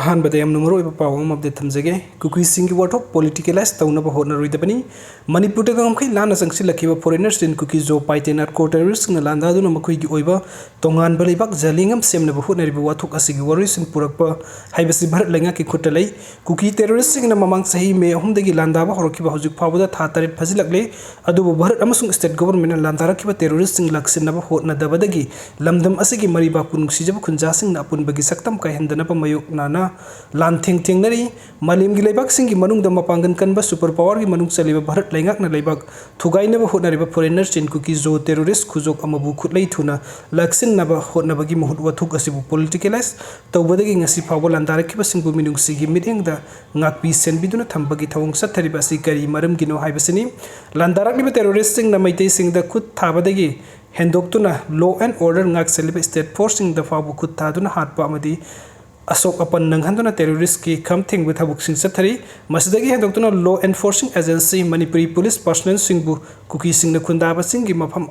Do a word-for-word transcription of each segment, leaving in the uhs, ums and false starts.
ꯑꯍꯥꯟꯕꯗ ꯌꯥꯝꯅ ꯃꯔꯨꯑꯣꯏꯕ ꯄꯥꯎ ꯑꯃ update ꯊꯝꯖꯒꯦ꯫ ꯀꯨꯀꯤꯁꯤꯡꯒꯤ ꯋꯥꯊꯣꯛ politicalize ꯇꯧꯅꯕ ꯍꯣꯠꯅꯔꯣꯏꯗꯕꯅꯤ꯫ ꯃꯅꯤꯄꯨꯔꯗ ꯉꯝꯈꯩ ꯂꯥꯟꯅ ꯆꯪꯁꯤꯜꯂꯛꯈꯤꯕ foreigners in Kuki Zo Paite narco terroristꯁꯤꯡꯅ ꯂꯥꯟꯗꯥꯗꯨꯅ ꯃꯈꯣꯏꯒꯤ ꯑꯣꯏꯕ ꯇꯣꯉꯥꯟꯕ ꯂꯩꯕꯥꯛ ꯖꯥꯂꯤꯡ ꯑꯃ ꯁꯦꯝꯅꯕ ꯍꯣꯠꯅꯔꯤꯕ ꯋꯥꯊꯣꯛ ꯑꯁꯤꯒꯤ ꯋꯥꯔꯣꯏꯁꯤꯟ ꯄꯨꯔꯛꯄ ꯍꯥꯏꯕꯁꯤ ꯚꯥꯔꯠ ꯂꯩꯉꯥꯛꯀꯤ ꯈꯨꯠꯇ ꯂꯩ꯫ ꯀꯨꯀꯤ terroristꯁꯤꯡꯅ ꯃꯃꯥꯡ ꯆꯍꯤ ꯃꯦ ꯑꯍꯨꯝꯗꯒꯤ ꯂꯥꯟꯗꯥꯕ ꯍꯧꯔꯛꯈꯤꯕ ꯍꯧꯖꯤꯛ ꯐꯥꯎꯕꯗ ꯊꯥ ꯇꯔꯦꯠ ꯐꯥꯖꯤꯜꯂꯛꯂꯦ꯫ ꯑꯗꯨꯕꯨ ꯚꯥꯔꯠ ꯑꯃꯁꯨꯡ state governmentꯅ ꯂꯥꯟꯗꯥꯔꯛꯈꯤꯕ terroristꯁꯤꯡ ꯂꯥꯛꯁꯤꯟꯅꯕ ꯍꯣꯠꯅꯗꯕꯗꯒꯤ ꯂꯝꯗꯝ ꯑꯁꯤꯒꯤ ꯃꯔꯩꯕꯥꯛꯄꯨ ꯅꯨꯡꯁꯤꯖꯕ ꯈꯨꯟꯖꯥꯁꯤꯡꯅ ꯑꯄꯨꯟꯕꯒꯤ ꯁꯛꯇꯝ ꯀꯥꯏꯍꯟꯗꯅꯕ ꯃꯥꯌꯣꯛꯅꯅ ꯂꯥꯟꯊꯦꯡ ꯊꯦꯡꯅꯔꯤ꯫ ꯃꯥꯂꯦꯝꯒꯤ ꯂꯩꯕꯥꯛꯁꯤꯡꯒꯤ ꯃꯅꯨꯡꯗ ꯃꯄꯥꯡꯒꯜ ꯀꯟꯕ super powerꯒꯤ ꯃꯅꯨꯡ ꯆꯜꯂꯤꯕ ꯚꯥꯔꯠ ꯂꯩꯉꯥꯛꯅ ꯂꯩꯕꯥꯛ ꯊꯨꯒꯥꯏꯅꯕ ꯍꯣꯠꯅꯔꯤꯕ foreigners in Kuki Zo terrorist ꯈꯨꯖꯣꯛ ꯑꯃꯕꯨ ꯈꯨꯠꯂꯩ ꯊꯨꯅ ꯂꯥꯛꯁꯤꯟꯅꯕ ꯍꯣꯠꯅꯕꯒꯤ ꯃꯍꯨꯠ ꯋꯥꯊꯣꯛ ꯑꯁꯤꯕꯨ politicalize ꯇꯧꯕꯗꯒꯤ ꯉꯁꯤ ꯐꯥꯎꯕ ꯂꯥꯟꯗꯥꯔꯛꯈꯤꯕꯁꯤꯡꯕꯨ ꯃꯤꯅꯨꯡꯁꯤꯒꯤ ꯃꯤꯠꯌꯦꯡꯗ ꯉꯥꯛꯄꯤ ꯁꯦꯟꯕꯤꯗꯨꯅ ꯊꯝꯕꯒꯤ ꯊꯧꯑꯣꯡ ꯆꯠꯊꯔꯤꯕ ꯑꯁꯤ ꯀꯔꯤ ꯃꯔꯝꯒꯤꯅꯣ ꯍꯥꯏꯕꯁꯤꯅꯤ꯫ ꯂꯥꯟꯗꯥꯔꯛꯂꯤꯕ terroristꯁꯤꯡꯅ ꯃꯩꯇꯩꯁꯤꯡꯗ ꯈꯨꯠ ꯊꯥꯕꯗꯒꯤ ꯍꯦꯟꯗꯣꯛꯇꯨꯅ law and order ꯉꯥꯛꯁꯦꯜꯂꯤꯕ state forceꯁꯤꯡꯗ ꯐꯥꯎꯕ ꯈꯨꯠ ꯊꯥꯗꯨꯅ ꯍꯥꯠꯄ ꯑꯃꯗꯤ ꯑꯁꯣꯛ ꯑꯄꯟ ꯅꯪꯍꯟꯗꯨꯅ terroristꯀꯤ ꯈꯝ ꯊꯦꯡꯕ ꯊꯕꯛꯁꯤꯡ ꯆꯠꯊꯔꯤ꯫ ꯃꯁꯤꯗꯒꯤ ꯍꯦꯟꯗꯣꯛꯇꯨꯅ law enforcing agency, Manipuri police personnelꯁꯤꯡꯕꯨ ꯀꯨꯀꯤꯁꯤꯡꯅ ꯈꯨꯟꯗꯥꯕꯁꯤꯡꯒꯤ ꯃꯐꯝ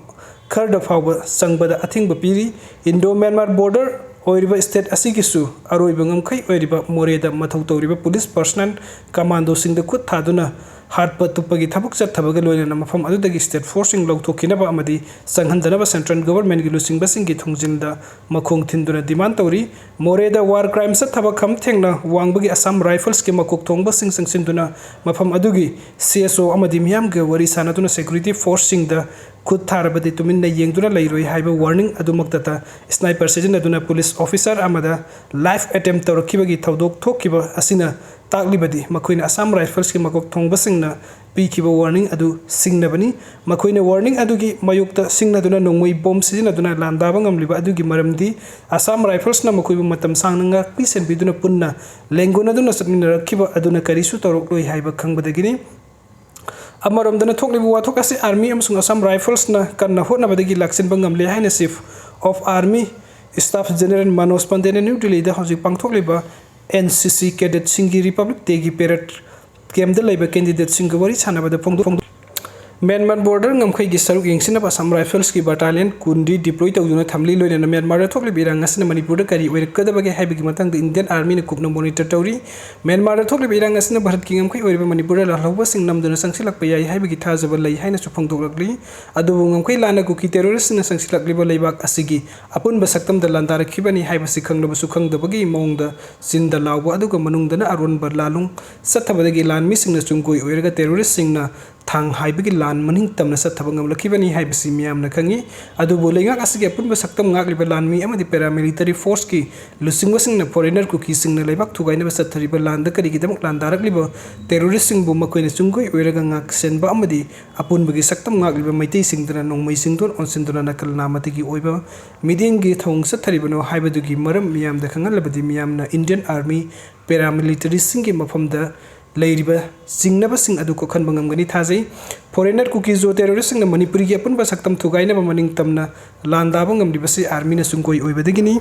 ꯈꯔꯗ ꯐꯥꯎꯕ ꯆꯪꯕꯗ ꯑꯊꯤꯡꯕ ꯄꯤꯔꯤ꯫ Indo Myanmar border ꯑꯣꯏꯔꯤꯕ state ꯑꯁꯤꯒꯤꯁꯨ ꯑꯔꯣꯏꯕ ꯉꯝꯈꯩ ꯑꯣꯏꯔꯤꯕ ꯃꯣꯔꯦꯗ ꯃꯊꯧ ꯇꯧꯔꯤꯕ police personnel, commandoꯁꯤꯡꯗ ꯈꯨꯠ ꯊꯥꯗꯨꯅ ꯍꯥꯠꯄ ꯇꯨꯞꯄꯒꯤ ꯊꯕꯛ ꯆꯠꯊꯕꯒ ꯂꯣꯏꯅꯅ ꯃꯐꯝ ꯑꯗꯨꯗꯒꯤ state forceꯁꯤꯡ ꯂꯧꯊꯣꯛꯈꯤꯅꯕ ꯑꯃꯗꯤ ꯆꯪꯍꯟꯗꯅꯕ central governmentꯀꯤ ꯂꯨꯆꯤꯡꯕꯁꯤꯡꯒꯤ ꯊꯣꯡꯖꯤꯜꯗ ꯃꯈꯣꯡ ꯊꯤꯟꯗꯨꯅ demand ꯇꯧꯔꯤ꯫ ꯃꯣꯔꯦꯗ war crime ꯆꯠꯊꯕ ꯈꯝ ꯊꯦꯡꯅ ꯋꯥꯡꯕꯒꯤ Assam Riflesꯀꯤ ꯃꯀꯣꯛ ꯊꯣꯡꯕꯁꯤꯡ ꯆꯪꯁꯤꯟꯗꯨꯅ ꯃꯐꯝ ꯑꯗꯨꯒꯤ C S O ꯑꯃꯗꯤ ꯃꯤꯌꯥꯝꯒ ꯋꯥꯔꯤ ꯁꯥꯅꯗꯨꯅ security forceꯁꯤꯡꯗ ꯈꯨꯠ ꯊꯥꯔꯕꯗꯤ ꯇꯨꯃꯤꯟꯅ ꯌꯦꯡꯗꯨꯅ ꯂꯩꯔꯣꯏ ꯍꯥꯏꯕ warning ꯑꯗꯨꯃꯛꯇꯗ sniper ꯁꯤꯖꯤꯟꯅꯗꯨꯅ police officer ꯑꯃꯗ life attempt ꯇꯧꯔꯛꯈꯤꯕꯒꯤ ꯊꯧꯗꯣꯛ ꯊꯣꯛꯈꯤꯕ ꯑꯁꯤꯅ ꯇꯥꯛꯂꯤꯕꯗꯤ ꯃꯈꯣꯏꯅ Assam Riflesꯀꯤ ꯃꯀꯣꯛ ꯊꯣꯡꯕꯁꯤꯡꯅ ꯄꯤꯈꯤꯕ warning ꯑꯗꯨ ꯁꯤꯡꯅꯕꯅꯤ꯫ ꯃꯈꯣꯏꯅ warning ꯑꯗꯨꯒꯤ ꯃꯥꯌꯣꯛꯇ ꯁꯤꯡꯅꯗꯨꯅ ꯅꯣꯡꯃꯩ bomb ꯁꯤꯖꯤꯟꯅꯗꯨꯅ ꯂꯥꯟꯗꯥꯕ ꯉꯝꯂꯤꯕ ꯑꯗꯨꯒꯤ ꯃꯔꯝꯗꯤ Assam Riflesꯅ ꯃꯈꯣꯏꯕꯨ ꯃꯇꯝ ꯁꯥꯡꯅ ꯉꯥꯛꯄꯤ ꯁꯦꯟꯕꯤꯗꯨꯅ ꯄꯨꯟꯅ ꯂꯦꯡꯒꯣꯟꯅꯗꯨꯅ ꯆꯠꯃꯤꯟꯅꯔꯛꯈꯤꯕ ꯑꯗꯨꯅ ꯀꯔꯤꯁꯨ ꯇꯧꯔꯛꯂꯣꯏ ꯍꯥꯏꯕ ꯈꯪꯕꯗꯒꯤꯅꯤ꯫ ꯑꯃꯔꯣꯝꯗꯅ ꯊꯣꯛꯂꯤꯕ ꯋꯥꯊꯣꯛ ꯑꯁꯤ army ꯑꯃꯁꯨꯡ Assam Riflesꯅ ꯀꯟꯅ ꯍꯣꯠꯅꯕꯗꯒꯤ ꯂꯥꯛꯁꯤꯟꯕ ꯉꯝꯂꯦ ꯍꯥꯏꯅ Chief of Army Staff General Manoj Pandeyꯅ New Delhiꯗ ꯍꯧꯖꯤꯛ ꯄꯥꯡꯊꯣꯛꯂꯤꯕ N C C cadetꯁꯤꯡꯒꯤ Republic Dayꯒꯤ parade campꯇ ꯂꯩꯕ candidateꯁꯤꯡꯒ ꯋꯥꯔꯤ ꯁꯥꯟꯅꯕꯗ ꯐꯣꯡꯗꯣꯛ-, ꯐꯣꯡꯗꯣꯛ-, ꯃ꯭ꯌꯥꯟꯃꯥꯔ ꯕꯣꯔꯗꯔ ꯉꯝꯈꯩꯒꯤ ꯁꯔꯨꯛ ꯌꯦꯡꯁꯤꯟꯅꯕ ꯑꯁꯥꯝ ꯔꯥꯏꯐꯜꯁꯀꯤ ꯕꯠꯇꯥꯂꯤꯌꯟ ꯀꯨꯟꯗꯤ ꯗꯤꯄ꯭ꯂꯣꯏ ꯇꯧꯗꯨꯅ ꯊꯝꯂꯤ꯫ ꯂꯣꯏꯅꯅ ꯃ꯭ꯌꯥꯟꯃꯥꯔꯗ ꯊꯣꯛꯂꯤꯕ ꯏꯔꯥꯡ ꯑꯁꯤꯅ ꯃꯅꯤꯄꯨꯔꯗ ꯀꯔꯤ ꯑꯣꯏꯔꯛꯀꯗꯕꯒꯦ ꯍꯥꯏꯕꯒꯤ ꯃꯇꯥꯡꯗ ꯏꯟꯗꯤꯌꯟ ꯑꯥꯔꯃꯤꯅ ꯀꯨꯞꯅ ꯃꯣꯅꯤꯇꯔ ꯇꯧꯔꯤ꯫ ꯃ꯭ꯌꯥꯟꯃꯥꯔꯗ ꯊꯣꯛꯂꯤꯕ ꯏꯔꯥꯡ ꯑꯁꯤꯅ ꯚꯥꯔꯠꯀꯤ ꯉꯝꯈꯩ ꯑꯣꯏꯔꯤꯕ ꯃꯅꯤꯄꯨꯔꯗ ꯂꯥꯜꯍꯧꯕꯁꯤꯡ ꯅꯝꯗꯨꯅ ꯆꯪꯁꯤꯜꯂꯛꯄ ꯌꯥꯏ ꯍꯥꯏꯕꯒꯤ ꯊꯥꯖꯕ ꯂꯩ ꯍꯥꯏꯅꯁꯨ ꯐꯣꯡꯗꯣꯛꯂꯛꯂꯤ꯫ ꯑꯗꯨꯕꯨ ꯉꯝꯈꯩ ꯂꯥꯟꯅ ꯀꯨꯀꯤ ꯇꯦꯔꯣꯔꯤꯁꯁꯤꯡꯅ ꯆꯪꯁꯤꯜꯂꯛꯂꯤꯕ ꯂꯩꯕꯥꯛ ꯑꯁꯤꯒꯤ ꯑꯄꯨꯟꯕ ꯁꯛꯇꯝꯗ ꯂꯥꯟꯗꯥꯔꯛꯈꯤꯕꯅꯤ ꯍꯥꯏꯕꯁꯤ ꯈꯪꯂꯕꯁꯨ ꯈꯪꯗꯕꯒꯤ ꯃꯑꯣꯡꯗ ꯆꯤꯟꯗ ꯂꯥꯎꯕ, ꯑꯗꯨꯒ ꯃꯅꯨꯡꯗꯅ ꯑꯔꯣꯟꯕ ꯂꯥꯂꯣꯡ ꯆꯠꯊꯕꯗꯒꯤ ꯂꯥꯟꯃꯤꯁꯤꯡꯅ ꯆꯨꯡꯒꯣꯏ ꯑꯣꯏꯔꯒ ꯇꯦꯔꯣꯔꯤꯁꯁꯤꯡꯅ ꯊꯥꯡ ꯍꯥꯏꯕꯒꯤ ꯂꯥꯟ ꯃꯅꯤꯡ ꯇꯝꯅ ꯆꯠꯊꯕ ꯉꯝꯂꯛꯈꯤꯕꯅꯤ ꯍꯥꯏꯕꯁꯤ ꯃꯤꯌꯥꯝꯅ ꯈꯪꯏ꯫ ꯑꯗꯨꯕꯨ ꯂꯩꯉꯥꯛ ꯑꯁꯤꯒꯤ ꯑꯄꯨꯟꯕ ꯁꯛꯇꯝ ꯉꯥꯛꯂꯤꯕ ꯂꯥꯟꯃꯤ ꯑꯃꯗꯤ ꯄꯦꯔꯥꯃꯤꯂꯤꯇꯔꯤ ꯐꯣꯔꯁꯀꯤ ꯂꯨꯆꯤꯡꯕꯁꯤꯡꯅ ꯐꯣꯔꯦꯅꯔ ꯀꯨꯀꯤꯁꯤꯡꯅ ꯂꯩꯕꯥꯛ ꯊꯨꯒꯥꯏꯅꯕ ꯆꯠꯊꯔꯤꯕ ꯂꯥꯟꯗ ꯀꯔꯤꯒꯤꯗꯃꯛ ꯂꯥꯟꯗꯥꯔꯛꯂꯤꯕ ꯇꯦꯔꯣꯔꯤꯁꯁꯤꯡꯕꯨ ꯃꯈꯣꯏꯅ ꯆꯨꯡꯒꯣꯏ ꯑꯣꯏꯔꯒ ꯉꯥꯛꯁꯦꯟꯕ ꯑꯃꯗꯤ ꯑꯄꯨꯟꯕꯒꯤ ꯁꯛꯇꯝ ꯉꯥꯛꯂꯤꯕ ꯃꯩꯇꯩꯁꯤꯡꯗꯨꯅ ꯅꯣꯡꯃꯩ ꯆꯤꯡꯗꯣꯟ ꯑꯣꯟꯁꯤꯟꯗꯨꯅ ꯅꯥꯀꯜ ꯅꯥꯝꯃꯗꯒꯤ ꯑꯣꯏꯕ ꯃꯤꯠꯌꯦꯡꯒꯤ ꯊꯧꯑꯣꯡ ꯆꯠꯊꯔꯤꯕꯅꯣ ꯍꯥꯏꯕꯗꯨꯒꯤ ꯃꯔꯝ ꯃꯤꯌꯥꯝꯗ ꯈꯪꯍꯜꯂꯕꯗꯤ ꯃꯤꯌꯥꯝꯅ ꯏꯟꯗꯤꯌꯟ ꯑꯥꯔꯃꯤ ꯄꯦꯔꯥꯃꯤꯂꯤꯇꯔꯤꯁꯤꯡꯒꯤ ꯃꯐꯝꯗ ꯂꯩꯔꯤꯕ ꯆꯤꯡꯅꯕꯁꯤꯡ ꯑꯗꯨ ꯀꯣꯛꯍꯟꯕ ꯉꯝꯒꯅꯤ ꯊꯥꯖꯩ꯫ ꯐꯣꯔꯦꯅꯔ ꯀꯨꯀꯤꯖꯣ ꯇꯦꯔꯣꯔꯤꯁꯁꯤꯡꯅ ꯃꯅꯤꯄꯨꯔꯤꯒꯤ ꯑꯄꯨꯟꯕ ꯁꯛꯇꯝ ꯊꯨꯒꯥꯏꯅꯕ ꯃꯅꯤꯡ ꯇꯝꯅ ꯂꯥꯟꯗꯥꯕ ꯉꯝꯂꯤꯕꯁꯤ ꯑꯥꯔꯃꯤꯅ ꯆꯨꯡꯒꯣꯏ ꯑꯣꯏꯕꯗꯒꯤꯅꯤ꯫